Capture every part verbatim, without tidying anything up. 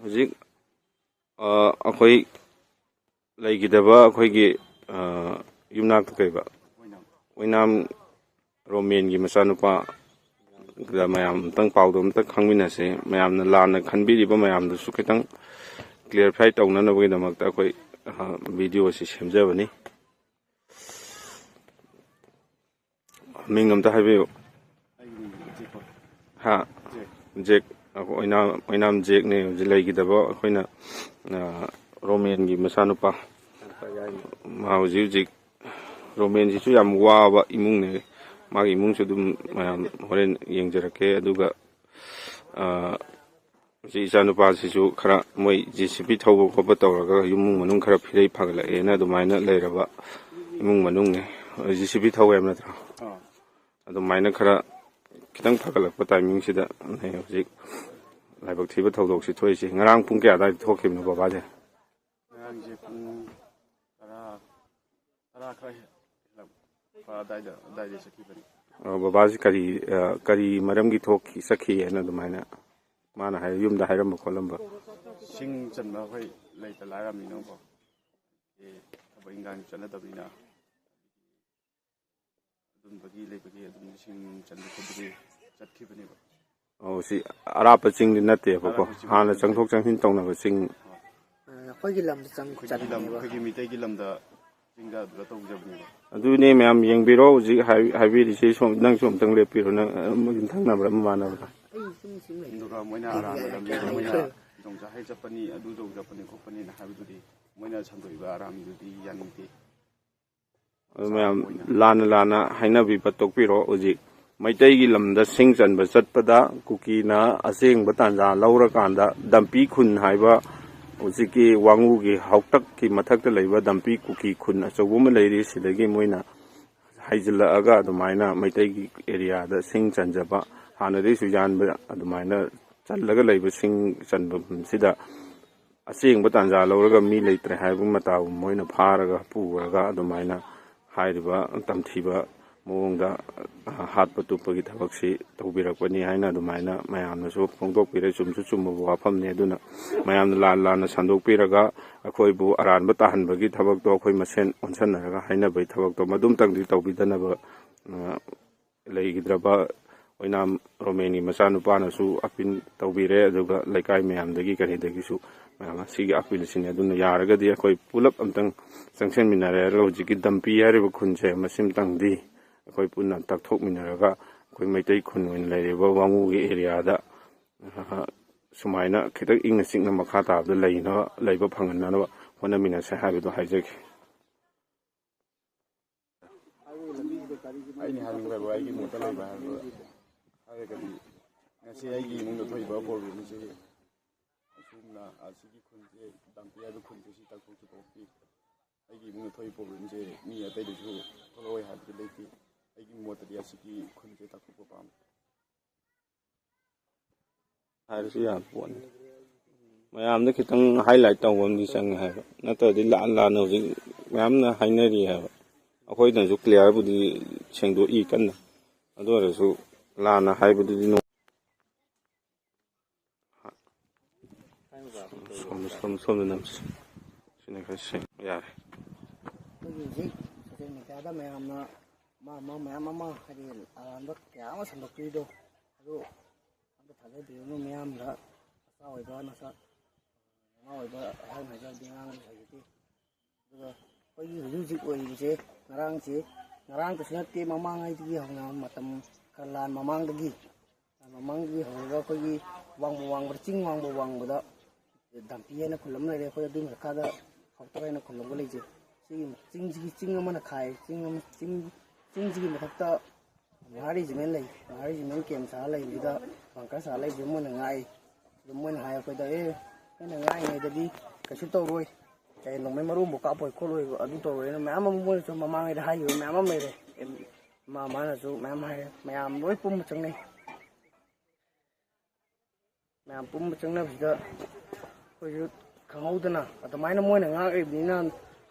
ꯍꯧꯖꯤꯛ ꯑ, ꯑꯩꯈꯣꯏ ꯂꯩꯈꯤꯗꯕ ꯑꯩꯈꯣꯏꯒꯤ ꯑ, ꯌꯨꯝꯅꯥꯛꯇ ꯀꯩꯕ ꯑꯣꯏꯅꯥꯝ ꯔꯣꯃꯦꯟꯒꯤ ꯃꯆꯥꯅꯨꯄꯥ ꯗ ꯃꯌꯥꯝ ꯑꯝꯇꯪ ꯄꯥꯎꯗꯣ ꯑꯝꯇꯪ ꯈꯪꯃꯤꯟꯅꯁꯦ꯫ ꯃꯌꯥꯝꯅ ꯂꯥꯟꯅ ꯈꯟꯕꯤꯔꯤꯕ ꯃꯌꯥꯝꯗꯨꯁꯨ ꯈꯤꯇꯪ clarify ꯇꯧꯅꯅꯕꯒꯤꯗꯃꯛꯇ ꯑꯩꯈꯣꯏ ꯚꯤꯗꯤꯑꯣ ꯑꯁꯤ ꯁꯦꯝꯖꯕꯅꯤ꯫ ꯃꯤꯡ ꯑꯝꯇ ꯍꯥꯏꯕꯤꯌꯨ꯫ ꯍꯥ? ꯖꯦꯛ꯫ ꯑꯩꯈꯣꯏ ꯑꯣꯏꯅꯥꯝ, ꯑꯣꯏꯅꯥꯝ ꯖꯦꯛꯅꯦ ꯍꯧꯖꯤꯛ ꯂꯩꯈꯤꯗꯕ ꯑꯩꯈꯣꯏꯅ, ꯑ, ꯔꯣꯃꯦꯟꯒꯤ ꯃꯆꯥꯅꯨꯄꯥ꯫ ꯃꯥ ꯍꯧꯖꯤꯛ ꯍꯧꯖꯤꯛ ꯔꯣꯃꯦꯟꯁꯤꯁꯨ ꯌꯥꯝ ꯋꯥꯕ ꯏꯃꯨꯡꯅꯦ꯫ ꯃꯥꯒꯤ ꯏꯃꯨꯡꯁꯨ ꯑꯗꯨꯝ ꯃꯌꯥꯝ ꯍꯣꯔꯦꯟ ꯌꯦꯡꯖꯔꯛꯀꯦ꯫ ꯑꯗꯨꯒ, ꯑ, ꯍꯧꯖꯤꯛ ꯏꯆꯥꯅꯨꯄꯥꯁꯤꯁꯨ ꯈꯔ ꯃꯣꯏ JCB ꯊꯧꯕ ꯈꯣꯠꯄ ꯇꯧꯔꯒ ꯏꯃꯨꯡ ꯃꯅꯨꯡ ꯈꯔ ꯐꯤꯔꯩ ꯐꯒꯠꯂꯛꯑꯦꯅ ꯑꯗꯨꯃꯥꯏꯅ ꯂꯩꯔꯕ ꯏꯃꯨꯡ ꯃꯅꯨꯡꯅꯦ꯫ JCB ꯊꯧꯋꯦ ꯍꯥꯏꯕ ꯅꯠꯇ꯭ꯔꯣ? ꯑꯥ꯫ ꯑꯗꯨꯃꯥꯏꯅ ꯈꯔ ꯈꯤꯇꯪ ꯐꯒꯠꯂꯛꯄ timingꯁꯤꯗ ꯍꯧꯖꯤꯛ ꯂꯥꯏꯕꯛ ꯊꯤꯕ ꯊꯧꯗꯣꯛꯁꯤ ꯊꯣꯛꯏꯁꯤ꯫ ꯉꯔꯥꯡ ꯄꯨꯡ ꯀꯌꯥ ꯑꯗꯨꯋꯥꯏꯗ ꯊꯣꯛꯈꯤꯕꯅꯣ ꯕꯕꯥꯁꯦ? ꯉꯔꯥꯡꯁꯦ ꯄꯨꯡ ꯇꯔꯥ, ꯇꯔꯥ ꯈꯔ ꯍꯦꯜꯂꯛꯄ ꯑꯗꯥꯏꯗ, ꯑꯗꯥꯏꯗ ꯆꯠꯈꯤꯕꯅꯤ꯫ ꯑ, ꯕꯕꯥꯁꯤ ꯀꯔꯤ, ꯑ, ꯀꯔꯤ ꯃꯔꯝꯒꯤ ꯊꯣꯛꯈꯤ, ꯆꯠꯈꯤ ꯍꯥꯏꯅ ꯑꯗꯨꯃꯥꯏꯅ ꯃꯥꯅ ꯍꯥꯏ, ꯌꯨꯝꯗ ꯍꯥꯏꯔꯝꯕ ꯈꯣꯠꯂꯝꯕ? ꯁꯤꯡ ꯆꯟꯕ ꯑꯩꯈꯣꯏ ꯂꯩꯇ ꯂꯥꯏꯔꯕꯅꯤꯅꯀꯣ, ꯑꯦ, ꯊꯕꯛ ꯏꯟꯈꯥꯡ ꯆꯠꯅꯗꯕꯅꯤꯅ, ꯑꯗꯨꯝꯕꯒꯤ ꯂꯩꯕꯒꯤ ꯑꯗꯨꯝ ꯁꯤꯡ ꯆꯟꯕ ꯈꯣꯠꯄꯒꯤ ꯆꯠꯈꯤꯕꯅꯦꯕ꯫ ꯑꯣ, ꯁꯤ ꯑꯔꯥꯞꯄ ꯆꯤꯡꯗꯤ ꯅꯠꯇꯦꯕꯀꯣ, ꯑꯔꯥꯞꯄ ꯆꯤꯡꯗꯤ ꯍꯥꯟꯅ ꯅꯠꯇꯦ꯫ ꯆꯪꯊꯣꯛ ꯆꯪꯁꯤꯟ ꯇꯧꯅꯕ ꯆꯤꯡ꯫ ꯑꯩꯈꯣꯏꯒꯤ ꯂꯝꯗ ꯆꯪ-, ꯑꯩꯈꯣꯏꯒꯤ ꯂꯝ, ꯆꯠꯄꯅꯦꯕ꯫ ꯑꯩꯈꯣꯏꯒꯤ ꯃꯤꯇꯩꯒꯤ ꯂꯝꯗ ꯆꯤꯡꯗ ꯑꯗꯨꯗ ꯇꯧꯖꯕꯅꯦꯕ꯫ ꯑꯗꯨꯅꯦ ꯃꯌꯥꯝ ꯌꯦꯡꯕꯤꯔꯣ, ꯍꯧꯖꯤꯛ ꯍꯥꯏ-, ꯍꯥꯏꯕꯤꯔꯤꯁꯤ꯫ ꯁꯣꯝ, ꯅꯪꯁꯨ ꯑꯝꯇꯪ ꯂꯦꯞꯄꯤꯔꯣ, ꯅꯪ, ꯑ, ꯌꯨꯝꯊꯪꯅꯕ꯭ꯔꯥ, ꯃꯃꯥꯟꯅꯕ꯭ꯔꯥ? ꯑꯩ ꯁꯨꯝ, ꯁꯨꯝ ꯂꯩ꯫ ꯑꯗꯨꯒ ꯃꯣꯏꯅ ꯑꯩ ꯑꯔꯥꯟꯕ ꯂꯝꯕꯤꯗ ꯌꯥꯏ꯫ ꯃꯣꯏꯅ ꯌꯣꯡꯆꯥꯛ ꯍꯦꯛ ꯆꯠꯄꯅꯤ, ꯑꯗꯨ ꯇꯧ ꯆꯠꯄꯅꯤ ꯈꯣꯠꯄꯅꯤꯅ ꯍꯥꯏꯕꯗꯨꯗꯤ, ꯃꯣꯏꯅ ꯁꯟꯗꯣꯛꯏꯕ ꯑꯔꯥꯟꯕꯗꯨꯗꯤ ꯌꯥꯅꯤꯡꯗꯦ꯫ ꯑꯗꯨ ꯃꯌꯥꯝ ꯂꯥꯟꯅ ꯂꯥꯟꯅ ꯍꯥꯏꯅꯕꯤꯕ ꯇꯣꯛꯄꯤꯔꯣ꯫ ꯍꯧꯖꯤꯛ ꯃꯩꯇꯩꯒꯤ ꯂꯝꯗ ꯁꯤꯡ ꯆꯟꯕ ꯆꯠꯄꯗ ꯀꯨꯀꯤꯅ ꯑꯁꯦꯡꯕ ꯇꯥꯟꯖꯥ ꯂꯧꯔꯀꯥꯟꯗ ꯗꯝꯄꯤ ꯈꯨꯟ ꯍꯥꯏꯕ ꯍꯧꯖꯤꯛꯀꯤ ꯋꯥꯉꯨꯒꯤ ꯍꯥꯎꯇꯛꯀꯤ ꯃꯊꯛꯇ ꯂꯩꯕ ꯗꯝꯄꯤ ꯀꯨꯀꯤ ꯈꯨꯟ ꯑꯆꯧꯕ ꯑꯃ ꯂꯩꯔꯤ꯫ ꯁꯤꯗꯒꯤ ꯃꯣꯏꯅ ꯍꯥꯏꯖꯤꯜꯂꯛꯑꯒ ꯑꯗꯨꯃꯥꯏꯅ ꯃꯩꯇꯩꯒꯤ ꯑꯦꯔꯤꯌꯥꯗ ꯁꯤꯡ ꯆꯟꯖꯕ, ꯍꯥꯟꯅꯗꯒꯤꯁꯨ ꯌꯥꯟꯕ ꯑꯗꯨꯃꯥꯏꯅ ꯆꯜꯂꯒ ꯂꯩꯕ ꯁꯤꯡ ꯆꯟꯐꯝꯁꯤꯗ ꯑꯁꯦꯡꯕ ꯇꯥꯟꯖꯥ ꯂꯧꯔꯒ ꯃꯤ ꯂꯩꯇ꯭ꯔꯦ ꯍꯥꯏꯕ ꯃꯇꯥꯒꯨꯝ ꯃꯣꯏꯅ ꯐꯥꯔꯒ ꯄꯨꯔꯒ ꯑꯗꯨꯃꯥꯏꯅ ꯍꯥꯏꯔꯤꯕ ꯇꯝꯊꯤꯕ ꯃꯑꯣꯡꯗ, ꯑ, ꯍꯥꯠꯄ ꯇꯨꯞꯄꯒꯤ ꯊꯕꯛꯁꯤ ꯇꯧꯕꯤꯔꯛꯄꯅꯤ ꯍꯥꯏꯅ ꯑꯗꯨꯃꯥꯏꯅ ꯃꯌꯥꯝꯅꯁꯨ ꯐꯣꯡꯗꯣꯛꯄꯤꯔꯦ꯫ ꯆꯨꯝꯁꯨ ꯆꯨꯝꯕꯕꯨ ꯋꯥꯐꯝꯅꯤ꯫ ꯑꯗꯨꯅ ꯃꯌꯥꯝꯅ ꯂꯥꯟ ꯂꯥꯟꯅ ꯁꯟꯗꯣꯛꯄꯤꯔꯒ ꯑꯩꯈꯣꯏꯕꯨ ꯑꯔꯥꯟꯕ ꯇꯥꯍꯟꯕꯒꯤ ꯊꯕꯛꯇꯣ ꯑꯩꯈꯣꯏ ꯃꯁꯦꯟ ꯑꯣꯟꯁꯟꯅꯔꯒ ꯍꯥꯏꯅꯕꯒꯤ ꯊꯕꯛꯇꯣ ꯃꯗꯨꯝꯇꯪꯗꯤ ꯇꯧꯕꯤꯗꯅꯕ, ꯑ, ꯂꯩꯈꯤꯗ꯭ꯔꯕ ꯑꯣꯏꯅꯥꯝ ꯔꯣꯃꯦꯟꯒꯤ ꯃꯆꯥꯅꯨꯄꯥꯅꯁꯨ ꯑꯄꯤꯜ ꯇꯧꯕꯤꯔꯦ꯫ ꯑꯗꯨꯒ ꯂꯩꯀꯥꯏ ꯃꯌꯥꯝꯗꯒꯤ ꯀꯔꯤꯗꯒꯤꯁꯨ ꯃꯌꯥꯝ ꯑꯁꯤꯒꯤ ꯑꯄꯤꯜꯁꯤꯅꯤ꯫ ꯑꯗꯨꯅ ꯌꯥꯔꯒꯗꯤ ꯑꯩꯈꯣꯏ ꯄꯨꯂꯞ ꯑꯝꯇꯪ ꯆꯪꯁꯤꯟꯃꯤꯟꯅꯔꯦ꯫ ꯑꯗꯨꯒ ꯍꯧꯖꯤꯛꯀꯤ ꯗꯝꯄꯤ ꯍꯥꯏꯔꯤꯕ ꯈꯨꯟꯁꯦ ꯃꯁꯤꯝꯇꯪꯗꯤ ꯑꯩꯈꯣꯏ ꯄꯨꯟꯅ ꯇꯛꯊꯣꯛꯃꯤꯟꯅꯔꯒ ꯑꯩꯈꯣꯏ ꯃꯩꯇꯩ ꯈꯨꯟ ꯑꯣꯏꯅ ꯂꯩꯔꯤꯕ ꯋꯥꯉꯨꯒꯤ ꯑꯦꯔꯤꯌꯥꯗ, ꯑ, ꯁꯨꯃꯥꯏꯅ ꯈꯤꯇꯪ ꯏꯪꯅ ꯆꯤꯛꯅ ꯃꯈꯥ ꯇꯥꯕꯗ ꯂꯩꯅꯕ, ꯂꯩꯕ ꯐꯪꯍꯟꯅꯅꯕ ꯍꯣꯠꯅꯃꯤꯟꯅꯁꯦ ꯍꯥꯏꯕꯗꯣ ꯍꯥꯏꯖꯒꯦ꯫ ꯑꯩꯅ ꯍꯥꯏꯅꯤꯡꯕ ꯍꯥꯏꯕꯨ ꯑꯩꯒꯤ ꯃꯣꯠꯇ ꯂꯩꯕ ꯍꯥꯏꯕ ꯍꯥꯏꯔꯒꯗꯤ, ꯉꯁꯤ ꯑꯩꯒꯤ ꯏꯃꯨꯡꯗ ꯊꯣꯛꯏꯕ ꯄ꯭ꯔꯣꯕ꯭ꯂꯦꯝꯁꯤ ꯑꯁꯨꯝꯅ ꯑꯁꯤꯒꯤ ꯈꯨꯟꯁꯦ, ꯗꯥꯝꯄꯤ ꯍꯥꯏꯕ ꯈꯨꯟꯁꯦ ꯁꯤ ꯇꯥꯛꯊꯣꯛꯇ꯭ꯔꯤ ꯐꯥꯎꯗꯤ ꯑꯩꯒꯤ ꯏꯃꯨꯡꯗ ꯊꯣꯛꯏꯕ ꯄ꯭ꯔꯣꯕ꯭ꯂꯦꯝꯁꯦ ꯃꯤ ꯑꯇꯩꯗꯁꯨ ꯊꯣꯛꯂꯛꯑꯣꯏ ꯍꯥꯏꯕꯗꯤ ꯂꯩꯇꯦ꯫ ꯑꯩꯒꯤ ꯃꯣꯠꯇꯗꯤ ꯑꯁꯤꯒꯤ ꯈꯨꯟꯁꯦ ꯇꯥꯛꯊꯣꯛꯄ ꯄꯥꯝꯃꯤ꯫ ꯍꯥꯏꯔꯁꯨ ꯌꯥꯕ ꯄꯣꯠꯅꯤ꯫ ꯃꯌꯥꯝꯗ ꯈꯤꯇꯪ ꯍꯥꯏꯂꯥꯏꯠ ꯇꯧꯕ ꯑꯃꯗꯤ ꯆꯪꯉꯦ ꯍꯥꯏꯕ, ꯅꯠꯇ꯭ꯔꯗꯤ ꯂꯥꯟ ꯂꯥꯟꯅ ꯍꯧꯖꯤꯛ ꯃꯌꯥꯝꯅ ꯍꯥꯏꯅꯔꯤ ꯍꯥꯏꯕ꯫ ꯑꯩꯈꯣꯏꯅꯁꯨ ꯀ꯭ꯂꯤꯌꯥꯔꯕꯨꯗꯤ ꯁꯦꯡꯗꯣꯛꯏ ꯀꯟꯅ, ꯑꯗꯨ ꯑꯣꯏꯔꯁꯨ ꯂꯥꯟꯅ ꯍꯥꯏꯕꯗꯨꯗꯤ ꯅꯨꯡ-, ꯁꯣꯝ-, ꯁꯣꯝ-, ꯁꯣꯝꯗ ꯅꯝꯁꯤ꯫ ꯁꯤꯅ ꯈꯔ ꯁꯦꯡ-, ꯌꯥꯔꯦ꯫ ꯑꯩꯈꯣꯏꯒꯤ ꯍꯧꯖꯤꯛ ꯁꯣꯁꯤꯌꯦꯜ ꯃꯦꯗꯤꯌꯥꯗ ꯃꯌꯥꯝꯅ ꯑꯃ ꯑꯃ ꯃꯌꯥꯝ ꯑꯃ ꯍꯥꯏꯗꯤ ꯑꯔꯥꯟꯕ ꯀꯌꯥ ꯑꯃ ꯁꯟꯗꯣꯛꯄꯤꯔꯤꯗꯣ, ꯑꯗꯨ ꯑꯝꯇ ꯊꯥꯖꯕꯤꯔꯨꯅꯨ꯫ ꯃꯤꯌꯥꯝꯗ ꯃꯆꯥ ꯑꯣꯏꯕ ꯅꯆꯥ ꯃꯃꯥ ꯑꯣꯏꯕ ꯑꯩꯍꯥꯛꯅ ꯍꯥꯏꯖꯕꯗꯤ ꯉꯥꯡꯕꯁꯨ ꯍꯩꯖꯗꯦ꯫ ꯑꯗꯨꯒ ꯑꯩꯈꯣꯏꯒꯤ ꯍꯧꯖꯤꯛ ꯍꯧꯖꯤꯛ ꯑꯣꯏꯔꯤꯕꯁꯦ ꯉꯔꯥꯡꯁꯦ, ꯉꯔꯥꯡꯗꯁꯨ ꯅꯠꯇꯦ, ꯃꯃꯥꯡꯉꯩꯗꯒꯤ ꯍꯧꯅ ꯃꯇꯝ ꯈꯔ ꯂꯥꯟ ꯃꯃꯥꯡꯗꯒꯤ, ꯂꯥꯟ ꯃꯃꯥꯡꯗꯒꯤ ꯍꯧꯔꯒ ꯑꯩꯈꯣꯏꯒꯤ ꯋꯥꯡꯃ ꯋꯥꯡꯃꯗ, ꯆꯤꯡ ꯋꯥꯡꯃ ꯋꯥꯡꯃꯗ ꯗꯥꯝꯄꯤ ꯍꯥꯏꯅ ꯈꯨꯜ ꯑꯃ ꯂꯩꯔꯦ꯫ ꯑꯩꯈꯣꯏ ꯑꯗꯨꯒꯤ ꯃꯈꯥꯗ ꯍꯥꯎꯇꯔ ꯍꯥꯏꯅ ꯈꯨꯜ ꯑꯃꯒ ꯂꯩꯖꯩ꯫ ꯁꯤꯒꯤ ꯆꯤꯡꯁꯤꯒꯤ, ꯆꯤꯡ ꯑꯃꯅ ꯈꯥꯏ, ꯆꯤꯡ ꯑꯃ, ꯆꯤꯡ, ꯆꯤꯡꯁꯤꯒꯤ ꯃꯊꯛꯇ ꯃꯍꯥ ꯔꯦꯖꯤꯃꯦꯟ ꯂꯩ꯫ ꯃꯍꯥ ꯔꯦꯖꯤꯃꯦꯟ ꯀꯦꯝ ꯁꯥꯔ ꯂꯩꯕꯁꯤꯗ, ꯕꯪꯀꯔ ꯁꯥꯔ ꯂꯩꯕꯁꯤꯗ ꯃꯣꯏꯅ ꯉꯥꯛꯏ꯫ ꯑꯗꯨ ꯃꯣꯏꯅ ꯍꯥꯏ ꯑꯩꯈꯣꯏꯗ, "ꯑꯦ, ꯅꯣꯏꯅ ꯉꯥꯛꯏꯉꯩꯗꯗꯤ ꯀꯩꯁꯨ ꯇꯧꯔꯣꯏ, ꯀꯩ ꯅꯣꯡꯃꯩ ꯃꯔꯨ ꯑꯃꯐꯥꯎ ꯀꯥꯞꯄꯣꯏ ꯈꯣꯠꯂꯣꯏ, ꯑꯗꯨ ꯇꯧꯔꯣꯏꯅ" ꯃꯌꯥꯝ ꯑꯃ ꯃꯣꯏꯅꯁꯨ ꯃꯃꯥꯡꯉꯩꯗ ꯍꯥꯏꯈꯤꯕ ꯃꯌꯥꯝ ꯑꯃ ꯂꯩꯔꯦ꯫ ꯃꯥ, ꯃꯥꯅꯁꯨ ꯃꯌꯥꯝ ꯍꯥꯏꯔꯦ, ꯃꯌꯥꯝ ꯂꯣꯏ ꯄꯨꯝꯕ ꯆꯪꯅꯩ꯫ ꯃꯌꯥꯝ ꯄꯨꯝꯕ ꯆꯪꯅꯕꯁꯤꯗ ꯑꯩꯈꯣꯏꯁꯨ ꯈꯪꯍꯧꯗꯅ ꯑꯗꯨꯃꯥꯏꯅ ꯃꯣꯏꯅ ꯉꯥꯛꯂꯤꯕꯅꯤꯅ,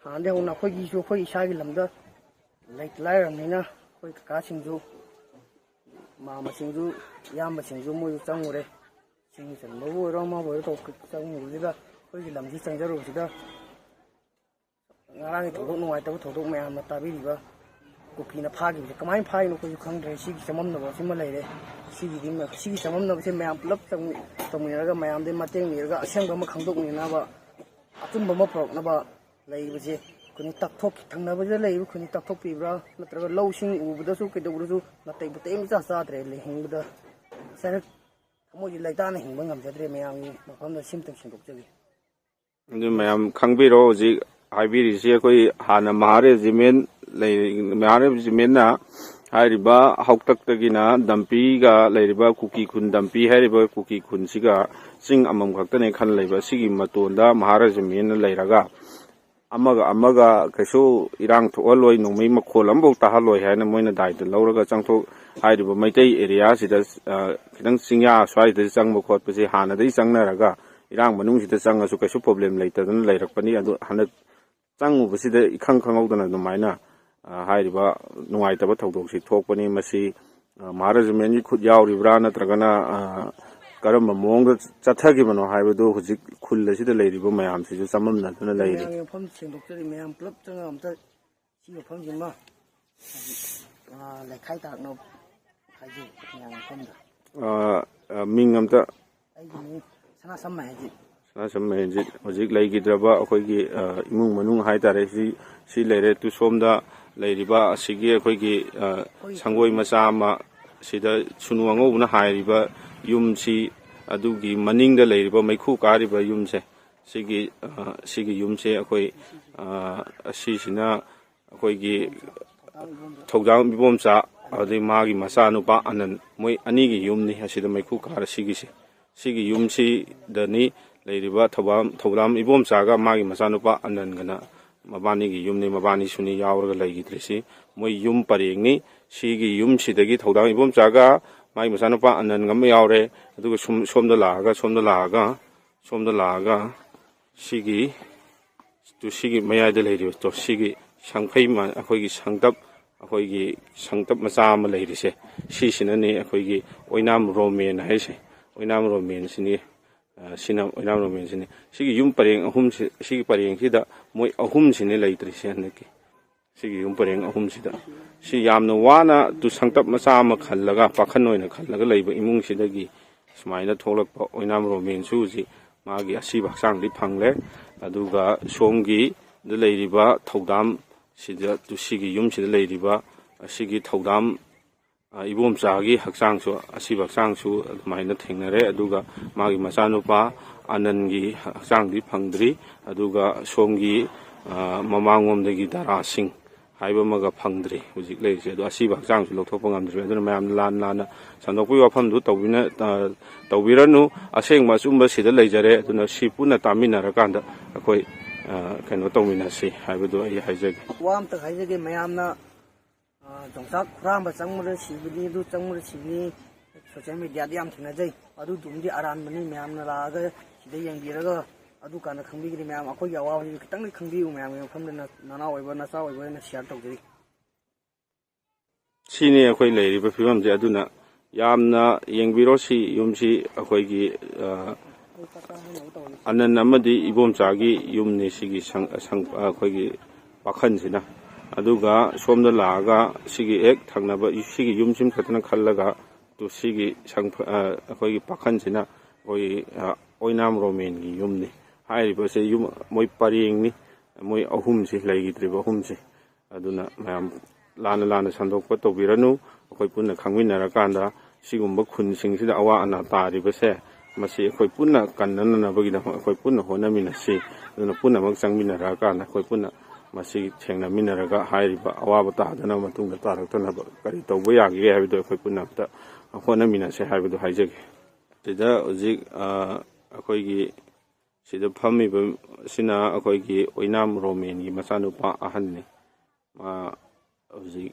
ꯍꯥꯟꯅꯗꯒꯤ ꯍꯧꯅ ꯑꯩꯈꯣꯏꯒꯤꯁꯨ ꯑꯩꯈꯣꯏ ꯏꯁꯥꯒꯤ ꯂꯝꯗ ꯂꯩꯇ ꯂꯥꯏꯔꯕꯅꯤꯅ ꯑꯩꯈꯣꯏ ꯀꯀꯥꯁꯤꯡꯁꯨ, ꯃꯥꯃꯁꯤꯡꯁꯨ, ꯏꯌꯥꯝꯕꯁꯤꯡꯁꯨ ꯃꯣꯏꯁꯨ ꯆꯪꯉꯨꯔꯦ꯫ ꯁꯤꯡ ꯆꯟꯕꯕꯨ ꯑꯣꯏꯔꯣ, ꯑꯃꯕꯨ ꯑꯣꯏꯔꯣ, ꯇꯧ-, ꯆꯪꯉꯨꯕꯁꯤꯗ, ꯑꯩꯈꯣꯏꯒꯤ ꯂꯝꯁꯤ ꯆꯪꯖꯔꯨꯕꯁꯤꯗ ꯉꯔꯥꯡꯒꯤ ꯊꯧꯗꯣꯛ, ꯅꯨꯡꯉꯥꯏꯇꯕ ꯊꯧꯗꯣꯛ ꯃꯌꯥꯝꯅ ꯇꯥꯕꯤꯔꯤꯕ ꯀꯨꯀꯤꯅ ꯐꯥꯈꯤꯕꯁꯦ ꯀꯃꯥꯏꯅ ꯐꯥꯔꯤꯅꯣ ꯑꯩꯈꯣꯏꯁꯨ ꯈꯪꯗ꯭ꯔꯦ꯫ ꯁꯤꯒꯤ ꯆꯃꯝꯅꯕ ꯑꯁꯤꯃ ꯂꯩꯔꯦ꯫ ꯁꯤꯒꯤꯗꯤ ꯃ-, ꯁꯤꯒꯤ ꯆꯃꯝꯅꯕꯁꯦ ꯃꯌꯥꯝ ꯄꯨꯂꯞ ꯆꯪ-, ꯇꯧꯃꯤꯟꯅꯔꯒ, ꯃꯌꯥꯝꯗꯒꯤ ꯃꯇꯦꯡ ꯅꯤꯔꯒ ꯑꯁꯦꯡꯕ ꯑꯃ ꯈꯪꯗꯣꯛꯃꯤꯟꯅꯅꯕ, ꯑꯆꯨꯝꯕ ꯑꯃ ꯄꯨꯔꯛꯅꯕ ꯂꯩꯔꯤꯕꯁꯦ꯫ ꯈꯨꯟꯒꯤ ꯇꯛꯊꯣꯛ-, ꯊꯪꯅꯕꯗ ꯂꯩꯔꯤꯕ ꯈꯨꯟꯒꯤ ꯇꯛꯊꯣꯛꯄꯤꯕ꯭ꯔꯥ, ꯅꯠꯇ꯭ꯔꯒ ꯂꯧꯁꯤꯡ ꯎꯕꯗꯁꯨ ꯀꯩꯗꯧꯕꯗꯁꯨ ꯅꯥꯇꯩ ꯄꯨꯇꯩ ꯑꯃ ꯏꯆꯥ ꯆꯥꯗ꯭ꯔꯦ꯫ ꯂꯩ ꯍꯤꯡꯕꯗ ꯆꯔꯛ ꯊꯃꯣꯏꯁꯦ ꯂꯩꯇꯥꯅ ꯍꯤꯡꯕ ꯉꯝꯖꯗ꯭ꯔꯦ꯫ ꯃꯌꯥꯝꯒꯤ ꯃꯐꯝꯗ ꯁꯤꯝꯇꯪ ꯁꯦꯡꯗꯣꯛꯆꯒꯦ꯫ ꯑꯗꯨ ꯃꯌꯥꯝ ꯈꯪꯕꯤꯔꯣ, ꯍꯧꯖꯤꯛ ꯍꯥꯏꯕꯤꯔꯤꯁꯤ ꯑꯩꯈꯣꯏ ꯍꯥꯟꯅ ꯃꯍꯥ ꯔꯦꯖꯤꯃꯦꯟ ꯂꯩ-, ꯃꯍꯥ ꯔꯦꯖꯤꯃꯦꯟꯅ ꯍꯥꯏꯔꯤꯕ ꯍꯥꯎꯇꯛꯇꯒꯤꯅ ꯗꯝꯄꯤꯒ ꯂꯩꯔꯤꯕ ꯀꯨꯀꯤ ꯈꯨꯟ, ꯗꯝꯄꯤ ꯍꯥꯏꯔꯤꯕ ꯀꯨꯀꯤ ꯈꯨꯟꯁꯤꯒ ꯆꯤꯡ ꯑꯃꯃꯝ ꯈꯛꯇꯅꯦ ꯈꯟ ꯂꯩꯕ꯫ ꯁꯤꯒꯤ ꯃꯇꯣꯟꯗ ꯃꯍꯥ ꯔꯦꯖꯤꯃꯦꯟꯅ ꯂꯩꯔꯒ ꯑꯃꯒ ꯑꯃꯒ ꯀꯩꯁꯨ ꯏꯔꯥꯡ ꯊꯣꯛꯍꯜꯂꯣꯏ, ꯅꯣꯡꯃꯩ ꯃꯈꯣꯜ ꯑꯃꯐꯥꯎ ꯇꯥꯍꯜꯂꯣꯏ ꯍꯥꯏꯅ ꯃꯣꯏꯅ ꯗꯥꯏꯇ ꯂꯧꯔꯒ ꯆꯪꯊꯣꯛ-, ꯍꯥꯏꯔꯤꯕ ꯃꯩꯇꯩ ꯑꯦꯔꯤꯌꯥꯁꯤꯗ, ꯑ, ꯈꯤꯇꯪ ꯆꯤꯡꯌꯥ ꯁ꯭ꯋꯥꯏꯗ ꯆꯪꯕ ꯈꯣꯠꯄꯁꯦ ꯍꯥꯟꯅꯗꯒꯤ ꯆꯪꯅꯔꯒ ꯏꯔꯥꯡ ꯃꯅꯨꯡꯁꯤꯗ ꯆꯪꯉꯁꯨ ꯀꯩꯁꯨ ꯄ꯭ꯔꯣꯕ꯭ꯂꯦꯝ ꯂꯩꯇꯗꯅ ꯂꯩꯔꯛꯄꯅꯤ꯫ ꯑꯗꯨ ꯍꯟꯗꯛ ꯆꯪꯉꯨꯕꯁꯤꯗ ꯏꯈꯪ ꯈꯪꯍꯧꯗꯅ ꯑꯗꯨꯃꯥꯏꯅ, ꯑ, ꯍꯥꯏꯔꯤꯕ ꯅꯨꯡꯉꯥꯏꯇꯕ ꯊꯧꯗꯣꯛꯁꯤ ꯊꯣꯛꯄꯅꯤ꯫ ꯃꯁꯤ, ꯑ, ꯃꯍꯥ ꯔꯦꯖꯤꯃꯦꯟꯒꯤ ꯈꯨꯠ ꯌꯥꯎꯔꯤꯕ꯭ꯔꯥ, ꯅꯠꯇ꯭ꯔꯒꯅ, ꯑ, ꯀꯔꯝꯕ ꯃꯑꯣꯡꯗ ꯆꯠꯊꯈꯤꯕꯅꯣ ꯍꯥꯏꯕꯗꯨ ꯍꯧꯖꯤꯛ ꯈꯨꯜ ꯑꯁꯤꯗ ꯂꯩꯔꯤꯕ ꯃꯌꯥꯝꯁꯤꯁꯨ ꯆꯃꯝꯅꯗꯨꯅ ꯂꯩꯔꯤ꯫ ꯃꯌꯥꯝꯒꯤ ꯃꯐꯝ ꯁꯦꯡꯗꯣꯛꯆꯔꯤ꯫ ꯃꯌꯥꯝ ꯄꯨꯂꯞ ꯆꯪꯉꯒ ꯑꯝꯇ ꯁꯤ ꯃꯐꯝꯁꯤꯃ ꯍꯥꯏꯗꯤ, ꯑ, ꯂꯩꯈꯥꯏ ꯇꯥꯔꯛꯅꯕ ꯍꯥꯏꯖꯩ ꯃꯌꯥꯝꯒꯤ ꯃꯐꯝꯗ꯫ ꯑ, ꯑ, ꯃꯤꯡ ꯑꯝꯇ ꯑꯩꯒꯤ ꯃꯤꯡ ꯁꯅꯥꯁꯝ ꯃꯍꯦꯟꯖꯤꯠ꯫ ꯁꯅꯥꯁꯝ ꯃꯍꯦꯟꯖꯤꯠ꯫ ꯍꯧꯖꯤꯛ ꯂꯩꯈꯤꯗ꯭ꯔꯕ ꯑꯩꯈꯣꯏꯒꯤ, ꯑ, ꯏꯃꯨꯡ ꯃꯅꯨꯡ ꯍꯥꯏꯇꯥꯔꯦ, ꯁꯤ, ꯁꯤ ꯂꯩꯔꯦ꯫ ꯇꯨ ꯁꯣꯝꯗ ꯂꯩꯔꯤꯕ ꯑꯁꯤꯒꯤ ꯑꯩꯈꯣꯏꯒꯤ, ꯑ, ꯁꯪꯒꯣꯏ ꯃꯆꯥ ꯑꯃ, ꯁꯤꯗ ꯁꯨꯅꯨ ꯑꯉꯧꯕꯅ ꯍꯥꯏꯔꯤꯕ ꯌꯨꯝꯁꯤ, ꯑꯗꯨꯒꯤ ꯃꯅꯤꯡꯗ ꯂꯩꯔꯤꯕ ꯃꯩꯈꯨ ꯀꯥꯔꯤꯕ ꯌꯨꯝꯁꯦ, ꯁꯤꯒꯤ, ꯑ, ꯁꯤꯒꯤ ꯌꯨꯝꯁꯦ ꯑꯩꯈꯣꯏ, ꯑ, ꯑꯁꯤꯁꯤꯅ ꯑꯩꯈꯣꯏꯒꯤ ꯊꯧꯗꯥꯝ ꯏꯕꯣꯝꯆꯥ, ꯑꯗꯩ ꯃꯥꯒꯤ ꯃꯆꯥꯅꯨꯄꯥ ꯑꯅꯟ, ꯃꯣꯏ ꯑꯅꯤꯒꯤ ꯌꯨꯝꯅꯤ ꯑꯁꯤꯗ ꯃꯩꯈꯨ ꯀꯥꯔ ꯁꯤꯒꯤꯁꯦ꯫ ꯁꯤꯒꯤ ꯌꯨꯝꯁꯤꯗꯅꯤ ꯂꯩꯔꯤꯕ ꯊꯧꯕꯥꯝ-, ꯊꯧꯗꯥꯝ ꯏꯕꯣꯝꯆꯥꯒ ꯃꯥꯒꯤ ꯃꯆꯥꯅꯨꯄꯥ ꯑꯅꯟꯒꯅ ꯃꯕꯥꯅꯤꯒꯤ ꯌꯨꯝꯅꯤ, ꯃꯕꯥꯅꯤꯁꯨꯅꯤ ꯌꯥꯎꯔꯒ ꯂꯩꯈꯤꯗ꯭ꯔꯤꯁꯤ꯫ ꯃꯣꯏ ꯌꯨꯝ ꯄꯔꯦꯡꯅꯤ꯫ ꯁꯤꯒꯤ ꯌꯨꯝꯁꯤꯗꯒꯤ ꯊꯧꯗꯥꯝ ꯏꯕꯣꯝꯆꯥꯒ ꯃꯥꯒꯤ ꯃꯆꯥꯅꯨꯄꯥ ꯑꯅꯟꯒ ꯑꯃ ꯌꯥꯎꯔꯦ꯫ ꯑꯗꯨꯒ ꯁꯨꯝ-, ꯁꯣꯝꯗ ꯂꯥꯛꯑꯒ, ꯁꯣꯝꯗ ꯂꯥꯛꯑꯒ, ꯁꯣꯝꯗ ꯂꯥꯛꯑꯒ ꯁꯤꯒꯤ ꯇꯨ ꯁꯤꯒꯤ ꯃꯌꯥꯏꯗ ꯂꯩꯔꯤꯕ ꯇꯣ ꯁꯤꯒꯤ ꯁꯪꯐꯩ ꯃ-, ꯑꯩꯈꯣꯏꯒꯤ ꯁꯪꯗꯞ ꯑꯩꯈꯣꯏꯒꯤ ꯁꯪꯇꯞ ꯃꯆꯥ ꯑꯃ ꯂꯩꯔꯤꯁꯦ, ꯁꯤꯁꯤꯅꯅꯤ ꯑꯩꯈꯣꯏꯒꯤ ꯑꯣꯏꯅꯥꯝ ꯔꯣꯃꯦꯟ ꯍꯥꯏꯁꯦ꯫ ꯑꯣꯏꯅꯥꯝ ꯔꯣꯃꯦꯟꯁꯤꯅꯤ, ꯑ, ꯁꯤꯅ ꯑꯣꯏꯅꯥꯝ ꯔꯣꯃꯦꯟꯁꯤꯅꯤ꯫ ꯁꯤꯒꯤ ꯌꯨꯝ ꯄꯔꯦꯡ ꯑꯍꯨꯝꯁꯤ, ꯁꯤꯒꯤ ꯄꯔꯦꯡꯁꯤꯗ ꯃꯣꯏ ꯑꯍꯨꯝꯁꯤꯅꯤ ꯂꯩꯇ꯭ꯔꯤꯁꯦ ꯍꯟꯗꯛꯀꯤ꯫ ꯁꯤꯒꯤ ꯌꯨꯝ ꯄꯔꯦꯡ ꯑꯍꯨꯝꯁꯤꯗ꯫ ꯁꯤ ꯌꯥꯝꯅ ꯋꯥꯅ ꯇꯨ ꯁꯪꯇꯞ ꯃꯆꯥ ꯑꯃ ꯈꯜꯂꯒ, ꯄꯥꯈꯟ ꯑꯣꯏꯅ ꯈꯜꯂꯒ ꯂꯩꯕ ꯏꯃꯨꯡꯁꯤꯗꯒꯤ ꯁꯨꯃꯥꯏꯅ ꯊꯣꯛꯂꯛꯄ ꯑꯣꯏꯅꯥꯝ ꯔꯣꯃꯦꯟꯁꯨ ꯍꯧꯖꯤꯛ ꯃꯥꯒꯤ ꯑꯁꯤꯕ ꯍꯛꯆꯥꯡꯗꯤ ꯐꯪꯂꯦ꯫ ꯑꯗꯨꯒ ꯁꯣꯝꯒꯤꯗ ꯂꯩꯔꯤꯕ ꯊꯧꯗꯥꯝ ꯁꯤꯗ, ꯇꯨ ꯁꯤꯒꯤ ꯌꯨꯝꯁꯤꯗ ꯂꯩꯔꯤꯕ ꯑꯁꯤꯒꯤ ꯊꯧꯗꯥꯝ, ꯑ, ꯏꯕꯣꯝꯆꯥꯒꯤ ꯍꯛꯆꯥꯡꯁꯨ, ꯑꯁꯤꯕ ꯍꯛꯆꯥꯡꯁꯨ ꯑꯗꯨꯃꯥꯏꯅ ꯊꯦꯡꯅꯔꯦ꯫ ꯑꯗꯨꯒ ꯃꯥꯒꯤ ꯃꯆꯥꯅꯨꯄꯥ ꯑꯅꯟꯒꯤ ꯍꯛꯆꯥꯡꯗꯤ ꯐꯪꯗ꯭ꯔꯤ꯫ ꯑꯗꯨꯒ ꯁꯣꯝꯒꯤ, ꯑ, ꯃꯃꯥꯡꯂꯣꯝꯗꯒꯤ ꯗꯥꯔꯥ ꯁꯤꯡ ꯍꯥꯏꯕ ꯑꯃꯒ ꯐꯪꯗ꯭ꯔꯤ ꯍꯧꯖꯤꯛ ꯂꯩꯔꯤꯁꯦ꯫ ꯑꯗꯣ ꯑꯁꯤꯕ ꯍꯛꯆꯥꯡꯁꯨ ꯂꯧꯊꯣꯛꯄ ꯉꯝꯗ꯭ꯔꯤ꯫ ꯑꯗꯨꯅ ꯃꯌꯥꯝꯅ ꯂꯥꯟꯅ ꯂꯥꯟꯅ ꯁꯟꯗꯣꯛꯄꯒꯤ ꯋꯥꯐꯝꯗꯨ ꯇꯧꯕꯤꯅ-, ꯑ, ꯇꯧꯕꯤꯔꯅꯨ꯫ ꯑꯁꯦꯡꯕ ꯑꯆꯨꯝꯕ ꯁꯤꯗ ꯂꯩꯖꯔꯦ꯫ ꯑꯗꯨꯅ ꯁꯤ ꯄꯨꯟꯅ ꯇꯥꯃꯤꯟꯅꯔꯀꯥꯟꯗ ꯑꯩꯈꯣꯏ, ꯑ, ꯀꯩꯅꯣ ꯇꯧꯃꯤꯟꯅꯁꯤ ꯍꯥꯏꯕꯗꯨ ꯑꯩ ꯍꯥꯏꯖꯒꯦ꯫ ꯋꯥ ꯑꯝꯇ ꯍꯥꯏꯖꯒꯦ ꯃꯌꯥꯝꯅ, ꯑ, ꯌꯣꯡꯆꯥꯛ ꯍꯨꯔꯥꯟꯕ ꯆꯪꯕꯗ ꯁꯤꯕꯅꯤ, ꯑꯗꯨ ꯆꯪꯕꯗ ꯁꯤꯕꯅꯤ, ꯁꯣꯁꯤꯌꯦꯜ ꯃꯦꯗꯤꯌꯥꯗ ꯌꯥꯝ ꯊꯦꯡꯅꯖꯩ꯫ ꯑꯗꯨꯗꯨꯝꯗꯤ ꯑꯔꯥꯟꯕꯅꯤ꯫ ꯃꯌꯥꯝꯅ ꯂꯥꯛꯑꯒ ꯁꯤꯗ ꯌꯦꯡꯕꯤꯔꯒ ꯑꯗꯨ ꯀꯥꯟꯗ ꯈꯪꯕꯤꯒꯅꯤ꯫ ꯃꯌꯥꯝ ꯑꯩꯈꯣꯏꯒꯤ ꯑꯋꯥꯕꯁꯤꯁꯨ ꯈꯤꯇꯪꯗꯤ ꯈꯪꯕꯤꯌꯨ꯫ ꯃꯌꯥꯝꯒꯤ ꯃꯐꯝꯗ ꯅ-, ꯅꯅꯥꯎ ꯑꯣꯏꯕ ꯅꯆꯥ ꯑꯣꯏꯕ ꯑꯣꯏꯅ ꯁꯤꯌꯥꯔ ꯇꯧꯖꯔꯤ꯫ ꯁꯤꯅꯤ ꯑꯩꯈꯣꯏ ꯂꯩꯔꯤꯕ ꯐꯤꯕꯝꯁꯦ꯫ ꯑꯗꯨꯅ ꯌꯥꯝꯅ ꯌꯦꯡꯕꯤꯔꯣ꯫ ꯁꯤ ꯌꯨꯝꯁꯤ ꯑꯩꯈꯣꯏꯒꯤ, ꯑ, ꯑꯅꯟ ꯑꯃꯗꯤ ꯏꯕꯣꯝꯆꯥꯒꯤ ꯌꯨꯝꯅꯤ꯫ ꯁꯤꯒꯤ ꯁꯪ-, ꯁꯪ-, ꯑꯩꯈꯣꯏꯒꯤ ꯄꯥꯈꯟꯁꯤꯅ꯫ ꯑꯗꯨꯒ ꯁꯣꯝꯗ ꯂꯥꯛꯑꯒ ꯁꯤꯒꯤ ꯍꯦꯛ ꯊꯪꯅꯕ ꯁꯤꯒꯤ ꯌꯨꯝꯁꯤꯃ ꯈꯛꯇꯅ ꯈꯜꯂꯒ, ꯇꯨ ꯁꯤꯒꯤ ꯁꯪ-, ꯑ, ꯑꯩꯈꯣꯏꯒꯤ ꯄꯥꯈꯟꯁꯤꯅ ꯑꯩꯈꯣꯏꯒꯤ, ꯑ, ꯑꯣꯏꯅꯥꯝ ꯔꯣꯃꯦꯟꯒꯤ ꯌꯨꯝꯅꯤ꯫ ꯍꯥꯏꯔꯤꯕꯁꯦ ꯌꯨꯝ ꯃꯣꯏ ꯄꯔꯦꯡꯅꯤ, ꯃꯣꯏ ꯑꯍꯨꯝꯁꯤ, ꯂꯩꯈꯤꯗ꯭ꯔꯤꯕ ꯑꯍꯨꯝꯁꯤ꯫ ꯑꯗꯨꯅ ꯃꯌꯥꯝ ꯂꯥꯟꯅ ꯂꯥꯟꯅ ꯁꯟꯗꯣꯛꯄ ꯇꯧꯕꯤꯔꯅꯨ꯫ ꯑꯩꯈꯣꯏ ꯄꯨꯟꯅ ꯈꯪꯃꯤꯟꯅꯔꯀꯥꯟꯗ ꯁꯤꯒꯨꯝꯕ ꯈꯨꯟꯁꯤꯡꯁꯤꯗ ꯑꯋꯥ ꯑꯅꯥ ꯇꯥꯔꯤꯕꯁꯦ, ꯃꯁꯤ ꯑꯩꯈꯣꯏ ꯄꯨꯟꯅ ꯀꯟꯅꯅꯅꯕꯒꯤꯗꯃꯛ ꯑꯩꯈꯣꯏ ꯄꯨꯟꯅ ꯍꯣꯠꯅꯃꯤꯟꯅꯁꯤ꯫ ꯑꯗꯨꯅ ꯄꯨꯝꯅꯃꯛ ꯆꯪꯃꯤꯟꯅꯔꯛꯑꯀꯥꯟꯗ ꯑꯩꯈꯣꯏ ꯄꯨꯟꯅ ꯃꯁꯤ ꯊꯦꯡꯅꯃꯤꯟꯅꯔꯒ ꯍꯥꯏꯔꯤꯕ ꯑꯋꯥꯕ ꯇꯥꯗꯅꯕ ꯃꯇꯨꯡꯗ ꯇꯥꯔꯛꯇꯅꯕ ꯀꯔꯤ ꯇꯧꯕ ꯌꯥꯒꯦ ꯍꯥꯏꯕꯗꯨ ꯑꯩꯈꯣꯏ ꯄꯨꯟꯅ ꯑꯝꯇ ꯍꯣꯠꯅꯃꯤꯟꯅꯁꯦ ꯍꯥꯏꯕꯗꯨ ꯍꯥꯏꯖꯒꯦ꯫ ꯁꯤꯗ ꯍꯧꯖꯤꯛ, ꯑ, ꯑꯩꯈꯣꯏꯒꯤ ꯁꯤꯗ ꯐꯝꯃꯤꯕ ꯑꯁꯤꯅ ꯑꯩꯈꯣꯏꯒꯤ ꯑꯣꯏꯅꯥꯝ ꯔꯣꯃꯦꯟꯒꯤ ꯃꯆꯥꯅꯨꯄꯥ ꯑꯍꯟꯅꯤ꯫ ꯃꯥ ꯍꯧꯖꯤꯛ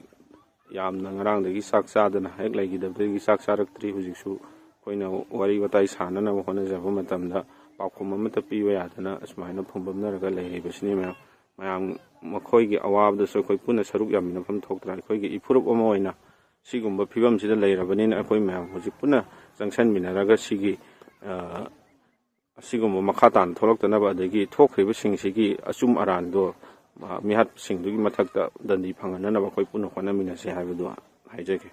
ꯌꯥꯝꯅ ꯉꯔꯥꯡꯗꯒꯤ ꯆꯥꯛ ꯆꯥꯗꯅ ꯍꯦꯛ ꯂꯩꯈꯤꯗꯕꯗꯒꯤ ꯆꯥꯛ ꯆꯥꯔꯛꯇ꯭ꯔꯤ꯫ ꯍꯧꯖꯤꯛꯁꯨ ꯑꯩꯈꯣꯏꯅ ꯋꯥꯔꯤ ꯋꯥꯇꯥꯏ ꯁꯥꯟꯅꯅꯕ ꯍꯣꯠꯅꯖꯕ ꯃꯇꯝꯗ ꯄꯥꯎꯈꯨꯝ ꯑꯃꯠꯇ ꯄꯤꯕ ꯌꯥꯗꯅ ꯑꯁꯨꯃꯥꯏꯅ ꯐꯨꯝꯕꯝꯅꯔꯒ ꯂꯩꯔꯤꯕꯁꯤꯅꯤ ꯃꯌꯥꯝ꯫ ꯃꯌꯥꯝ ꯃꯈꯣꯏꯒꯤ ꯑꯋꯥꯕꯗꯁꯨ ꯑꯩꯈꯣꯏ ꯄꯨꯟꯅ ꯁꯔꯨꯛ ꯌꯥꯃꯤꯟꯅꯐꯝ ꯊꯣꯛꯇ꯭ꯔꯥ? ꯑꯩꯈꯣꯏꯒꯤ ꯏꯐꯨꯔꯨꯞ ꯑꯃ ꯑꯣꯏꯅ ꯁꯤꯒꯨꯝꯕ ꯐꯤꯕꯝꯁꯤꯗ ꯂꯩꯔꯕꯅꯤꯅ, ꯑꯩꯈꯣꯏ ꯃꯌꯥꯝ ꯍꯧꯖꯤꯛ ꯄꯨꯟꯅ ꯆꯪꯁꯟꯃꯤꯟꯅꯔꯒ ꯁꯤꯒꯤ, ꯑ, ꯑꯁꯤꯒꯨꯝꯕ ꯃꯈꯥ ꯇꯥꯅ ꯊꯣꯛꯂꯛꯇꯅꯕ, ꯑꯗꯒꯤ ꯊꯣꯛꯈ꯭ꯔꯤꯕꯁꯤꯡꯁꯤꯒꯤ ꯑꯆꯨꯝ ꯑꯔꯥꯟꯗꯣ, ꯑ, ꯃꯤꯍꯥꯠꯁꯤꯡꯗꯨꯒꯤ ꯃꯊꯛꯇ ꯗꯟꯗꯤ ꯐꯪꯍꯟꯅꯅꯕ ꯑꯩꯈꯣꯏ ꯄꯨꯟꯅ ꯍꯣꯠꯅꯃꯤꯟꯅꯁꯤ ꯍꯥꯏꯕꯗꯨ ꯍꯥꯏꯖꯒꯦ꯫